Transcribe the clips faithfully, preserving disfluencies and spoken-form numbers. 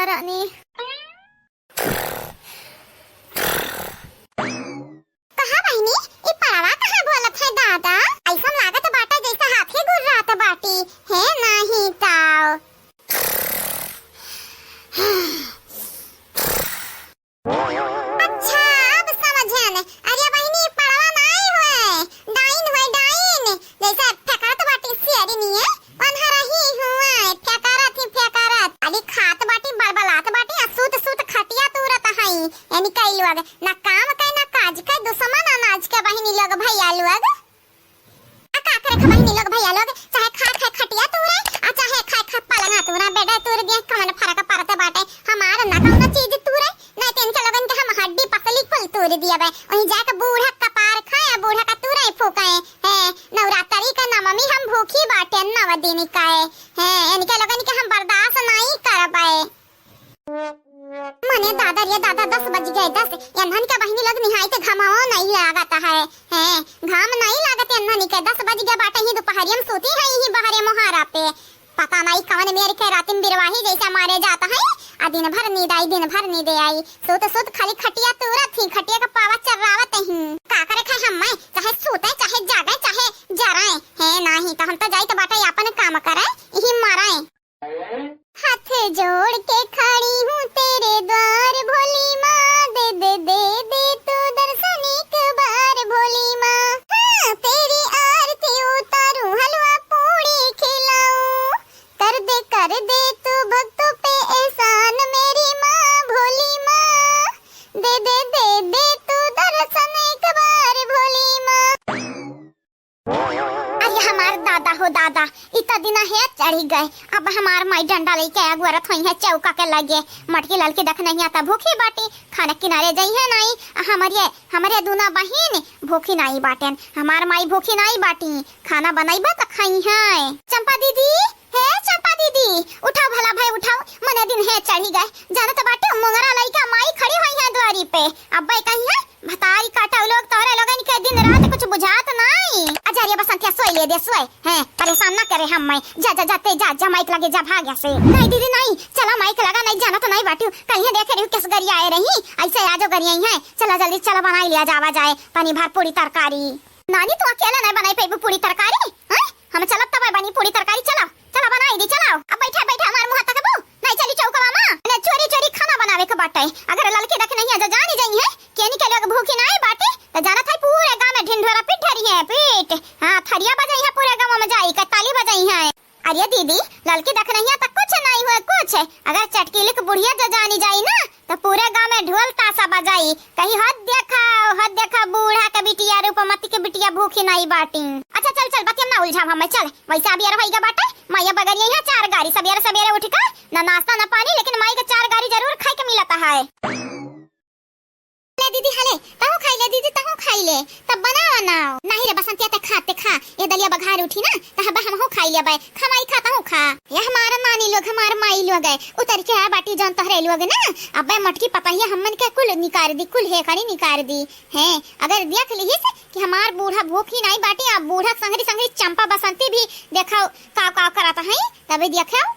रानी। कहा बहिनी, ई पड़वा कहाँ बोलत है दादा? अइसन लागत बाटे जइसे हाथी गुर्रात बाटी। हे नाही ताव। अच्छा, अब समझन। अरे बहिनी, पड़वा नाई होए, डाइन होए, डाइन। जइसे फेंकत बाटी सियरी निये, ओन्हरही हुए, फेंकरत ही फेंकरत। खाली खात बाटी, बड़बड़ात बाटी, आ सूत सूत खटिया तूरत हई। यानी कई लोग, ना काम के, ना काज के, दुश्मन अनाज के बहिनी लोग, भैया लोग। आ का करे ख बहिनी लोग, भैया लोग, चाहे खाए खाए खटिया तूरे, आ चाहे खाए खाए पलंगा तूरे, बेडे तूर दिए, कवन फरक परत बाटे? हमार ना कौनो चीज तूरे, नहीं तो इनके लोगन के हम हड्डी पसली कुल तूर दिए बे। वहीं जाके बूढ़ा कपार खाए, बूढ़ा का तूरे फूके। हे, नवरात्रि का नवमी हम भूखी बाटे नव दिन का। हे, इनके लोगन के हम बर्दाश्त नहीं करबे। मने दादा रे दादा, दस बज गए, दस। एन्हन के बहिनी लोग निहाई के घमाओ नहीं लागत है। हैं, घाम नहीं लागत एन्हन के, दस बज गए बाटे ही, दोपहरिया में सूती है ही बहरे मोहारा पे। पता नहीं कवन मेर के रातिम बिरवाही जैसे मारे जात है। आ दिन भर नींद आई, दिन भर नींद आई। सूत सूत खाली खटिया तूरत ही, खटिया का पावा चर्रावत ही। का करे खाए हम, चाहे सूते, चाहे जागे, चाहे जराए। हैं, नाही तो हम तो जाई तो बाटे अपन काम करे, यही मराए। हाथ जोड़ के खड़ी हूँ तेरे द्वार भोली माँ, दे दे दे दे तू दर्शन एक बार भोली माँ। हाँ, तेरी आरती उतारूँ, हलवा पूड़ी खिलाऊँ, कर दे कर दे तू भक्तों पे एहसान मेरी माँ भोली माँ, दे दे दे दे तू दर्शन एक बार भोली माँ। अरे हमार दादा हो दादा, इ त दिना हे चढ़ी गए। अब हमार माई डंडा लेके अगुअरत होई है चौका के लगे। मटकी ललकी देख नहीं आता, भूखी बाटी, खाना किनारे जई है नाई। आ हमरे, हमरे दूना बहिन भूखी नाई बाटेन, हमार माई भूखी नाई बाटी, खाना बनइबा त खाई है। चंपा दीदी, हे चंपा दीदी, उठाओ भला भाई उठाओ, मने दिन हे चढ़ी गए। जानत बाटे मोंगरा लइका माई खड़ी होई है द्वारी पे, अब्बे कही है भतारी काटउ लोग, तोहरे लोगन के दिन रात कुछ बुझात नाई। अजरिया बसंतिया सोए ले दे, सोए। हैं, परेशान ना करे हम मैं। जा, जा, जा, ते जा, जा, माइक लगे जा, भाग यहाँ से। नहीं दीदी, नहीं, चला माइक लगा, नहीं जाना तो नहीं बाटियो। कहीं देखे रही किस गरिया आए रही, ऐसे आ जाओ गरिया ही है। चला जल्दी, चला बनाई लिया जावा जाए, तनी भर पूरी तरकारी। नानी, तू अकेला नहीं बनाई पेबू पूरी तरकारी? हैं? हम चलब तब बनी पूरी तरकारी, चला। चला बनाई दी, चलाओ। अब बैठा बैठा हमार मुँह तकबू? नहीं चली चौकवा माँ, ने चोरी चोरी खाना बनावे के बाटे। अगर ललकी देख नहीं आ जा जानी जाई है, केनी के लोग भूखी नाई बाटे, तो जानत है पूरे गाँव में ढिंढोरा पीट ढरी है, पीट। हाँ, थरिया बजाई है पूरे गाँव में जाई के, ताली बजाई है। अरे दीदी, ललकी देख नहीं आ तो कुछ नहीं हुए, कुछ। अगर चटकीली के बुढ़िया जो जानी जाई ना, तो पूरे गाँव में ढोल ताशा बजाई, कही, "हद देखा, हद देखा, बूढ़ा के बिटिया, रूपमती के बिटिया भूखी नाई बाटी।" अच्छा, चल, चल, बतिया ना उलझाव हमें, चल। वैसे अबियर होइगा बाटे, माया बगरिया यहाँ चार गारी, सबेरे सबेरे उठ के ना नाश्ता ना पानी, लेकिन माई के चार गारी जरूर खाए के मिलता है। ले दीदी, हले, तहूँ खाई ले दीदी, तहूँ खाई ले। तब बनावा ना। नहीं रे बसंतिया, ते खा, ते खा। ये दलिया बघार उठी ना, तब हमहूँ खाई लेबै। खा माई खा, तहूँ खा। ये हमार नानी लोग, हमार माई लोग है। उतर के आ बाटी जौन तोहरे लोग ना। अबे मोटकी पतहिया हमन के कुल निकार दी, कुल हेकड़ी निकार दी। हैं, अगर देख लिहिस कि हमार बूढ़ा भूखी नाई बाटी, अब बूढ़ा संगरी संगरी चंपा बसंती भी देखो काव काव करत हैं, तभी देखो।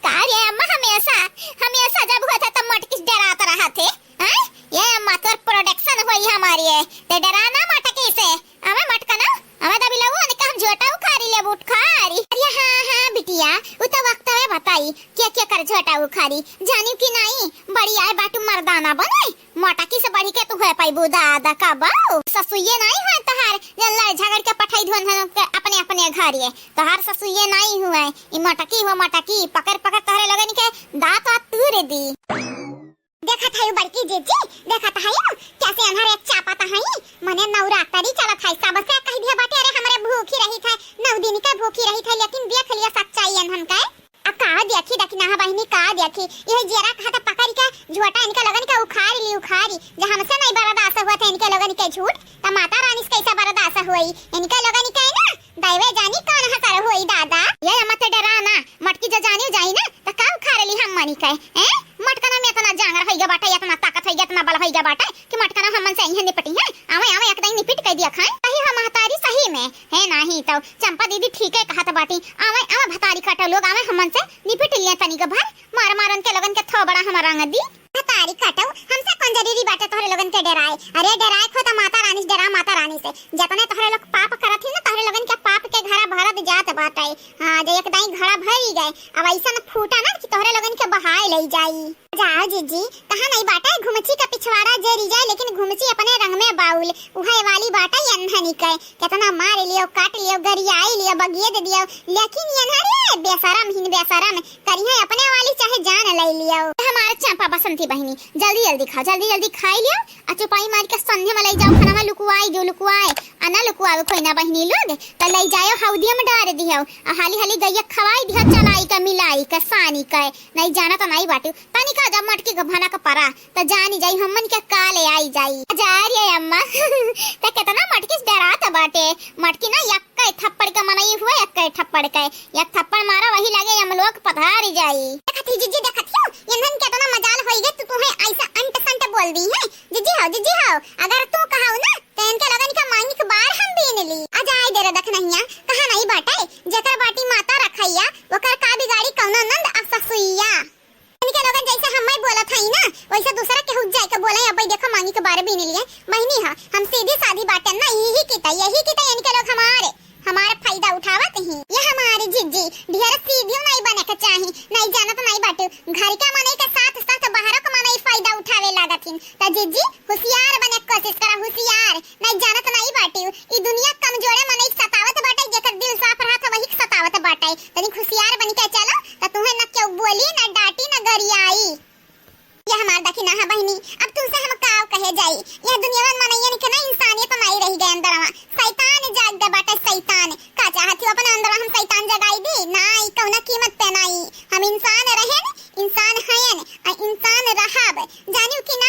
का रे अम्मा, हमेशा, हमेशा जब हुआ था तब मटकी से डरात रहा थे, हैं? ये अम्मा तोर प्रोडक्शन होई हमारी है, ते डरा ना मटकी से। हमें मटका ना, हमें दबी लगो ने हम झोटा उखारी ले उखारी। अरे हाँ, हाँ बिटिया, उ तो वक्त में बताई, के के कर झोटा उखारी, जानियो कि नाई, बड़ी आए बाटू मर्दाना बने। मोटकी से बढ़ी के तू है पाइबू दादा का बाऊ। ससुइये नाई होए तहार, जे लड़ झगड़ के पठाई धुन धुन के अपने अपने घर ये। तहार ससुइये नाई हुए, ई मोटकी हुआ मोटकी, पकड़ पकड़ तहरे लोगन के दांत वात तूर दी। देखत है बड़की जीजी, देखत है कैसे अन्हर एक चापत है। मने नवरात्रि चलत है, सबसे कह दिया बाटे, अरे हमरे भूखी रही थे, नौ दिन के भूखी रही थे, लेकिन देख लिया सच्चाई एन्हन के। आ का देखी देखी ना बहिनी, का देखी, यही जेरा कहा था पकड़ के झोटा इनके लोगन के उखाड़ ली उखाड़ी। जब हमसे नहीं बर्दाश्त हुआ था इनके लोगन के झूठ, त माता रानी से कैसे बर्दाश्त हुई? इनके लोगन के ना दैवे जानी कौन हसर हुई दादा। ये मत डरा ना, मटकी जो जानी जाई ना त का उखाड़ ली हम मनी के, हैं? मटकना में इतना जांगर होइगा बाटे, इतना ताकत होइगा, इतना बल होइगा बाटे कि मटकना हमन से इहे निपटी है। आवे आवे एक दाई निपिट के दिया खाए, सही हम महतारी सही में। है नाही तो चंपा दीदी ठीके कहत बाटी। आवे, आवे भतारी काटो लोग, आवे हमन से निपट लिया तनी के भर, मांग दी। तारी काटऊ, हमसे कौन जरूरी बाटे तोहरे लोगन के डेराए? अरे डेराए खो त माता रानी से डेरा, माता रानी से। जतने तोहरे लोग पाप करत ही ना, तोहरे लोगन के पाप के घड़ा भरत जात बाटे। हाँ, जे एक दाई घड़ा भरी गए, अब ऐसा न फूटा ना कि तोहरे लोगन के बहाए ले जाई। जाओ जिज्जी, कहा नहीं बाटे, घुमची का पिछवाड़ा जेरी जाए, लेकिन घुमची अपने रंग में बाउल। उहे वाली बाटे यन्हनी के, केतना मार लियो, काट लियो, गरियाई लियो, बगिए दे दियो, लेकिन यन्हरे बेशरम हिन बेशरम, करिहे अपने वाली चाहे जान ले लियो। हमार चंपा बसंती बहिनी, जल्दी जल्दी खाओ, जल्दी जल्दी खाई लियो, आ चुपाई मार के संझे में ले जाओ खाना में लुकुआई जो लुकुआए, आ ना लुकुआवे कोई ना बहिनी लोग, त ले जाओ हौदिया में डार दियो, आ हाली हाली गैया खवाई दियो, चलाई के मिलाई के सानी के, नहीं जाना तो नहीं बाटू, तनिका जब मटकी के भनक परा, त जानी जाई हमन के काले आई जाई। जा रे अम्मा, त केतना मटकी से डरात बाटे। मटकी ना यक्के थप्पड़ के मनई हुए, यक्के थप्पड़ के। एक थप्पड़ मारा वही लगे यमलोक पधार जाई। देखत ही जिज्जी, देखत ही, इन्हन केतना मजाल होई गे, तू तुहे ऐसा अंट संट बोल दी है। जिज्जी हो, जिज्जी हो, अगर तू कहाऊ ना, त इनके लोगन के मांगी के बार हम बीन ली। आ जाए दे रे दखनहिया, कहा नहीं बाटे, जेकर बाटी माता रखैया, ओकर का बिगाड़ी कौनो नंद आ ससुइया। इनके लोगन जैसे हम्मे बोलत हई ना, वैसे दूसरा केहू जाए के बोले, अब देखो मांगी के बारे बीन लिए। बहिनी हा, हम सीधी साधी बाटन ना, यही की तई, यही की तई इनके लोग हमारे, हमारे फायदा उठावत ही। ये हमारे जिज्जी ढेर सीधी नहीं बने के चाही, नहीं जानत नहीं बाटू। घर के मनई के साथ साथ बाहरों के मनई फायदा उठावे लागत हिन। त जिज्जी होशियार बने के कोशिश करा, होशियार। नहीं जानत नहीं बाटू, ई दुनिया कमजोरे मनई के सतावत बाटे, जेकर दिल साफ रहत वही के सतावत बाटे। तनी होशियार बन के चलो, त तुहे न केहू बोली, न डांटी, न गरियाई। ये हमार दखिना है बहिनी, अब तुमसे हम काव कहे जाई। यह दुनिया में मनइयन के ना इंसानियत नहीं रही गए अंदरवा। शैतान जाग गए बाटे, शैतान। का चाहत हो अपने अंदरवा हम शैतान जगाई दी? नाई, कौना कीमत पे नाई। हम इंसान रहेन, इंसान हयन, आ इंसान रहब। जानियो कि